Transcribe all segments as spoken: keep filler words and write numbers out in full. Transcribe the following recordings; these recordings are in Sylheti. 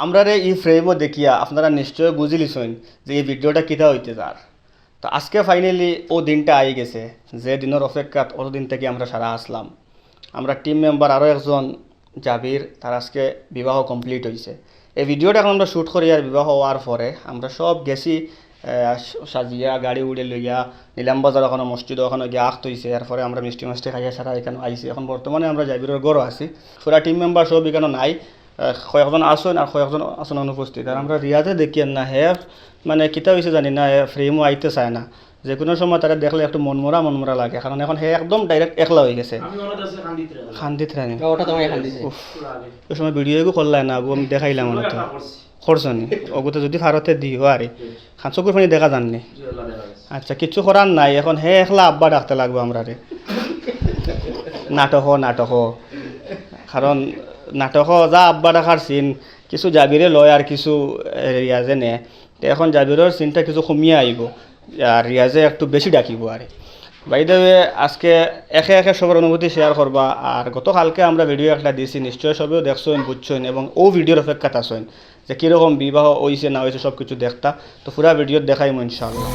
আমরারে ই ফ্রেমও দেখিয়া আপনারা নিশ্চয় বুঝিলিছইন যে ই ভিডিওটা কিতা অইতে যার। তো আজকে ফাইনালি অউ দিনটা আই গেছে, যে দিনর অপেক্ষাত অতদিন থাকি আমরা সারা আছলাম। আমরা টিম মেম্বার আরও একজন জাবির, তার আজকে বিবাহ কমপ্লিট অইছে। এই ভিডিওটা এখন আমরা শ্যুট করি আর বিবাহ অওয়ার পরে আমরা সব গেছি, আহ, সাজিয়া গাড়ি উড়ে লইয়া নিলাম বাজার ওখানো মসজিদ ওখানো গিয়া আখত অইছে। এরপরে আমরা মিষ্টি মিষ্টি খাইয়া সারা এখানো আইছি। এখন বর্তমানে আমরা জাবিরর ঘরো আছি, পুরা টিম মেম্বার সব এখানো নাই। আহ, কয়েকজন আছইন আর কয়েকজন আছইন অনুপস্থিত। আর আমরা রিয়াজে দেখি আর না, হে মানে কিতা অইছে জানি না, হে ফ্রেমও আইতে চায় না। যে কোনো সময় তারে দেখলে একটু মনমরা মনমরা লাগে, কারণ এখন হে একদম ডাইরেক্ট একলা অই গেছে। আমি ওনার কাছে কান্দিত রাখলাম। কান্দিত রানি। ওটা তোমায় কান্দিছে। উফ। পুরা আগে। ওই সময় ভিডিও এগু করলাই না, ওগু আমি দেখাইলাম ওনার তো। করছি। করছো নি? ওগু তো যদি ফারতে দিও আরে। জি। খান চকুর পানি দেখা যার নি? জি, আল্লাহ দেখা গেছে। আচ্ছা, কিচ্ছু করার নাই, এখন হে একলা আব্বা ডাকতে লাগবো আমরারে। নাটক, নাটক। কারণ নাটক যা আব্বা ডাকার সিন, কিছু জাবিরে লয় আর কিছু, এ, রিয়াজে নে। তো এখন জাবিরর সিনটা কিছু কমিয়া আইবো, আর রিয়াজে একটু বেশি ডাকিবো আরে। By the way, আজকে একে একে সবার অনুভূতি শেয়ার করবা। আর গতকালকে আমরা ভিডিও একটা দিছি, নিশ্চয় সবেও দেখছইন, বুঝছইন এবং অউ ভিডিওর অপেক্ষাত আছইন যে কিরকম বিবাহ অইছে না অইছে সব কিছু দেখতা। তো পুরা ভিডিও দেখাইমু ইনশাআল্লাহ।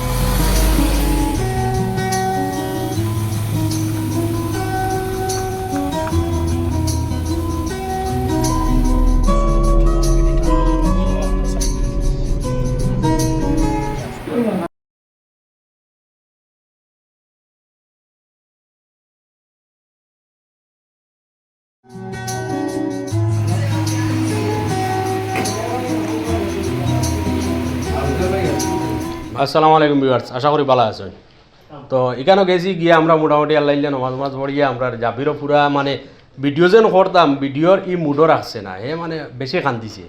আসসালামু আলাইকুম ভিউয়ার্স, আশা করি ভালা আছইন। তো ইখানো গেছি গিয়া আমরা মোটামুটি আল্লাহ ইল্লা নমাজ নমাজ পড়িয়া আমরা জাবিরও পুরা মানে ভিডিও যেন করতাম, ভিডিওর ই মুডও রাখছে না, হে মানে বেশি কান্দিছে।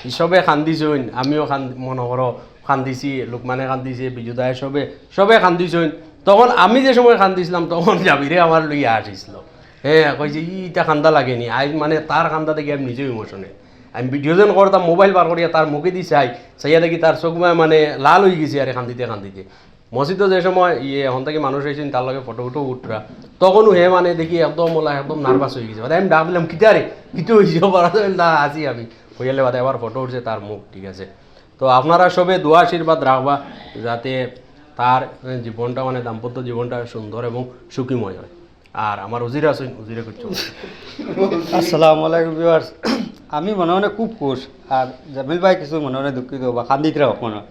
ই সবে কান্দিছইন, আমিও কান-, মনো করো কান্দিছি, লুকমানে কান্দিছে, বিজুদায় সবে, সবে কান্দিছইন। তখন আমি যে সময় কান্দিছিলাম, তখন জাবিরে আমার লইয়া আসিছিল। হে কইছে, "ই ইটা কান্দা লাগেনি।" আইজ মানে তার কান্দা দেখি আমি নিজেও ইমোশনাল। আমি ভিডিও যেন করতাম, মোবাইল বার করিয়া তার মুখেদি চাই, চাইয়া দেখি তার চোখ মানে লাল অই গেছে আরে কান্দিতে কান্দিতে। মসজিদো যে সময় ইয়ে, এখন থাকি মানুষ আইছইন, তার লগে ফটো উটো উঠরা, তখনও হে মানে দেখি একদম ওলা, একদম নার্ভাস অই গেছে। বাদে আমি ডাক দিলাম, "কিতা রে? কিতা অইছে?" ও বারা তো না, আছি আমি। কইয়ালে বাদে আবার ফটো উঠছে তার মুখ, ঠিক আছে। তো আপনারা সবে দোয়া আশীর্বাদ রাখবা, যাতে তার জীবনটা, মানে দাম্পত্য জীবনটা সুন্দর এবং সুখীময় হয়। আর আমার উজির আছইন, উজিরে কিচ্ছু। আসসালামু আলাইকুম ভিউয়ার্স, আমি মনে মনে খুব খুশ, আর জামিল ভাই কিছু মনে মনে দুঃখিত বা কান্দিতরা অখন।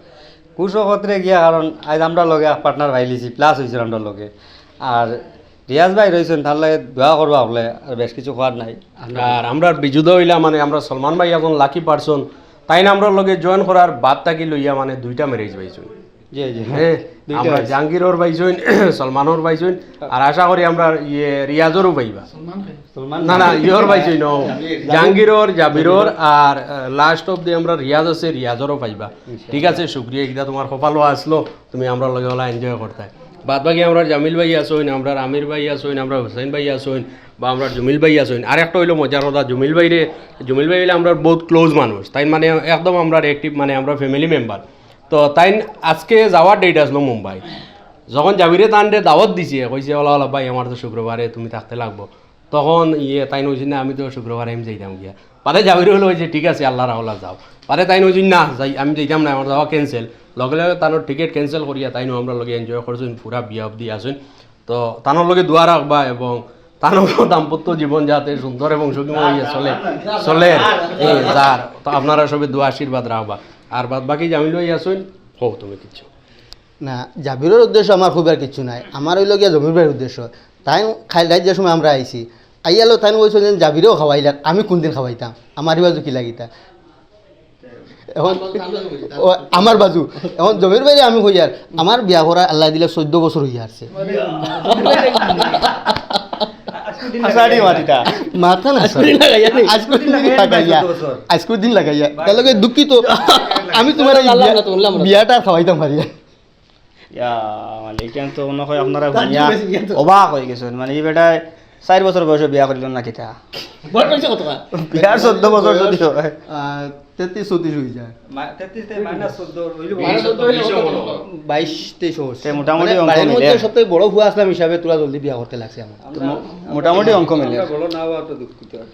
খুশ অকতরে গিয়া, কারণ আইজ আমরার লগে এক পার্টনার পাইলিছি, প্লাস অইছে আমরার লগে। আর রিয়াজ ভাই রইছইন, তার লাগি দোয়া করবা হকলে, আর বেশ কিছু কওয়ার নাই। আর আমরার বিজুদা অইলা, মানে, আমরার সলমান ভাই একজন লাকি পারসন, তাইন আমরার লগে জয়েন করার বাদ থাকি লইয়া, মানে, দুইটা ম্যারেজ পাইছইন। জি, জি। হ্যাঁ, দুইটা আমরা পাইছি। জাহাঙ্গীরর পাইছইন, সলমানর পাইছইন, আর আশা করি আমরা ইয়ে রিয়াজরও পাইবা। সলমান ভাই। সলমান না, না, ভাই। ইয়র পাইছইন, ও। জাহাঙ্গীরর, জাবিরর, আর, আহ, লাস্ট অফ দি আমরা রিয়াজ আছে, রিয়াজরও পাইবা। ইনশাআল্লাহ। ঠিক আছে, শুক্রিয়া, ইটা তোমার কপালো আসলো, তুমি আমরার লগে ওলা এনজয় করতায়। বাদ বাকি আমরার জামিল ভাই আছইন, আমরার আমির ভাই আছইন, আমরার হুসেন ভাই আছইন, বা আমরার জুমিল ভাই আছইন। আর একটা অইলো মজার কথা, জুমিল ভাইরে, জুমিল ভাই অইলা আমরার বহুত ক্লোজ মানুষ, তাইন মানে একদম আমরার অ্যাক্টিভ, মানে আমরার ফ্যামিলি মেম্বার। তো তাইন আজকে যাওয়ার ডেট আসলো মুম্বাই। যখন জাবিরে তানরে দাওয়াত দিছে, কইছে, "ওলা, ওলা ভাই, আমার তো শুক্রবারে তুমি থাকতে লাগবো।" তখন ইয়ে তাইন কইছইন, "না, আমি তো শুক্রবারে আমি যাইতাম গিয়া।" বাদে জাবিরে অইলো কইছে, "ঠিক আছে, আল্লাহ রাখলা, যাও।" বাদে তাইন কইছইন, "না, যাই, আমি যাইতাম না, আমার যাওয়া ক্যান্সেল।" লগে লগে তানর টিকিট ক্যান্সেল করিয়া তাইনও আমরার লগে এনজয় করছইন, পুরা বিয়া অবধি আছইন। তো তানর লগে দোয়া রাখবা এবং তানর দাম্পত্য জীবন যাতে সুন্দর এবং সুখীময় অইয়া চলে, চলের, এই যার। তো আপনারা সবে দোয়া আশীর্বাদ রাখবা। আর বাদ বাকি জামিল ভাই আছইন, কও তুমি কিচ্ছু। না, জাবিরর উদ্দেশ্য আমার কইবার কিচ্ছু নাই, আমার অইলো গিয়া জমির ভাইর উদ্দেশ্য। তাইন খাইল রাইত যে সময় আমরা আইছি, আইয়ালো তাইন কইছইন যে জাবিরেও খাওয়াইলার, আমি কুনদিন খাওয়াইতাম, আমার ই বাজু কিলা কিতা। এখন ও, আমার বাজু, এখন জমির ভাইরে আমি কইয়ার, আমার বিয়া করা আল্লায় দিলে চৌদ্দ বছর অইয়া আছে। হাছাহাছি মাতিতা। মাতা না, আইজকুর দিন লাগাইয়া নি? আইজকুর দিন লাগাইয়া। আইজকুর দিন লাগাইয়া। তার লগে দুঃখিত, আমি তুমার ই বিয়া-, বিয়াটা আর খাওয়াইতাম পারি না। ইয়া মালিক, ইখান তো মনে হয় আপনারা হুনিয়া অবাক অই গেছইন। মানে, ই বেটায় চাইর বছর বয়সে বিয়া করিল না কিতা? বয়স অইছে কতখান? বিয়ার চৌদ্দ বছর যদি হয়। আহ, তেত্রিশ চৌত্রিশ অই যায়। মা-, তেত্রিশ থেকে মাইনাস চোদ্দ অইলে মাইনাস চোদ্দ অইলে বিশ কত? অইলো। বাইশ তেইশ অইছে। তে মোটামুটি মানে, অঙ্ক বাড়ির মধ্যে মিলে। সবথেকে বড় ফুয়া আছলাম হিসাবে তোরা জলদি বিয়া করতে লাগছে আমার। আমরা মো-, মোটামুটি অঙ্ক মিলে। আমরা বড় না হওয়া তো দুঃখিত আর।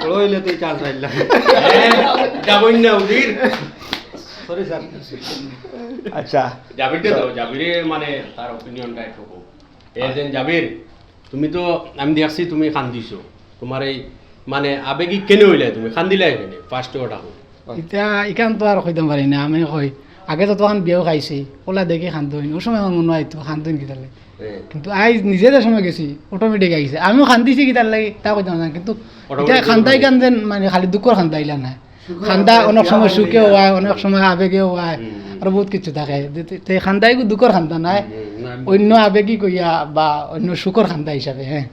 বড় হইলে তো এই চান্স পাইলাম। যাবই না উদির। Sorry sir. আচ্ছা, জাবিরকে দাও, জাবিরে মানে তার ওপিনিয়নটা একটু হোক। এ যেন জাবির, তুমি তো, আমি দেখছি তুমি কান্দিছো। তোমার এই মানে আবেগিক কেন হইলে তুমি কান্দিলে কেন? ফার্স্ট ওটা হোক। ইতা ইখান তো আর কইতাম পারি না। আমি কই, আগে তো তখন বিয়াও খাইছি, ওলা দেখি কান্দইন, ওই সময় আমার মনে হয়তো কান্দইন কিতালে। হ্যাঁ। কিন্তু আইজ নিজে যে সময় গেছি, অটোমেটিক আইছে। আমিও কান্দিছি কিতার লাগি তা কইতাম না, কিন্তু এটা Automatic কান্দাই চলে কান্দেন মানে খালি দুঃখর কান্দাইলা না। কান্দা অনেক সময় সুখে হয়, অনেক সময় আবেগে হয়, হুম। আর বহুত কিছু থাকে। তে কান্দাই দুঃখর কান্দা নাই, হুম, না, অন্য আবেগিক কইয়া বা অন্য সুখর কান্দা হিসাবে। হ্যাঁ।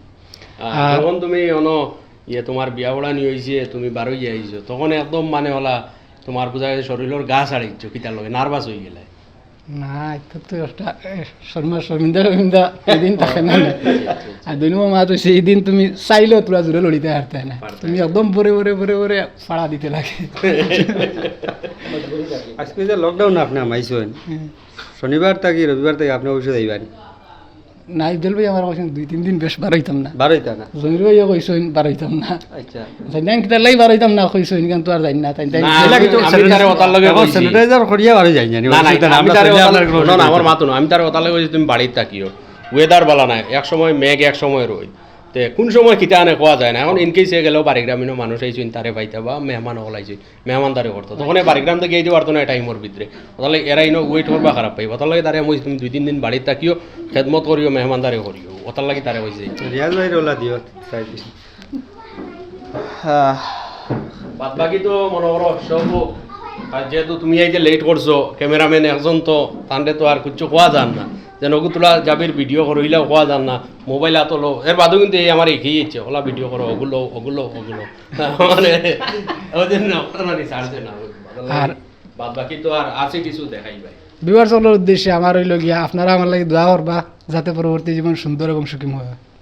আর যখন তুমি অনো ইয়ে তোমার বিয়া বড়ানি হইছে, তুমি বারোই আইছো, তখন একদম মানে ওলা তোমার বুঝা গেছে শরীরের গা ছাড়িচ্ছ, কিতার লগে নার্ভাস হয়ে গেলে। না, এটা তো একটা এ, শর্মা শর্মিন্দা শর্মিন্দা এদিন থাকে না। আর দুই নম্বর মাত হইছে, এই দিন তুমি চাইলেও তোরা জোরে লড়িতে পারতে না। পারতে তুমি না। একদম পরে পরে পরে পরে ফাড়া দিতে লাগে। আজকে যে লকডাউন আপনি আমাইছেন, হুম। শনিবার থাকি রবিবার থাকি আপনি অফিসে যাইবেন? না, ইফজল ভাই আমার কইছেন দুই তিন দিন বেশ বারইতাম না। বারইতা না? জমির ভাইও কইছেন বারইতাম না। আচ্ছা। জানি না কিতার লাগি বারইতাম না কইছেন, কিন্তু আর জানি না। তাই তাই না, এলা আমি, কিন্তু আমি তারে ওতার লগে এখন কইছি। স্যানিটাইজার করিয়া বারই যাই জানি। না, না, অসুবিধা নাই, আমি আমরা তারে চলি, ওতার আপনার লগে, কোনো না, না, অসুবিধা আমার নাই। মাতো না, আমি তারে ওতার লগে কইছি তুমি বাড়িত থাকিও, ওয়েদার ভালা নাই, এক সময় মেঘ এক সময় রোদ, তে কোন সময় কিতা আনে কোয়া যায় না। এখন ইন কেস এ গেলেও বাড়ি গ্রামীণ মানুষ আইছইন, তারে পাইতা বা মেহমান হকল আইছইন, মেহমানদারি করতো, তখন এই বাড়ি গ্রাম থেকে এই যে পারতো না টাইমর ভিতরে, তাহলে এরা ইনো ওয়েট করবা খারাপ পাইবা। তার লাগে তারে আমি কইছি, তুমি দুই তিন দিন বাড়িত থাকিও, খেদমত করিও, মেহমানদারি করিও, ওতার লাগি তারে কইছি। রিয়াজ ভাইরে ওলা দিও, চাই দিন। আহ, বাদ বাকি তো মনে করো সব, আর যেহেতু তুমি এই যে লেট করছো, ক্যামেরাম্যান একজন তো, তানরে তো আর কিচ্ছু কোয়া যার না। যেন ওগু তোলা জাবির ভিডিও করো, ইলাও কোয়া যার না, মোবাইল হাতো লো, এর বাদেও কিন্তু এই আমার এগিয়ে যাচ্ছে, ওলা ভিডিও করো, ওগুলো, ওগুলো, ওগুলো। মানে, ওই জন্য ওটা না, ছাড়ছে না, ওই বাদ আর বাদ বাকি তো আর আছে কিছু দেখাই ভাই। ভিউয়ার্স সকলের উদ্দেশ্যে আমার হইল গিয়া, আপনারা আমার লাগি দোয়া করবা, যাতে পরবর্তী জীবন সুন্দর এবং সুখী হয়।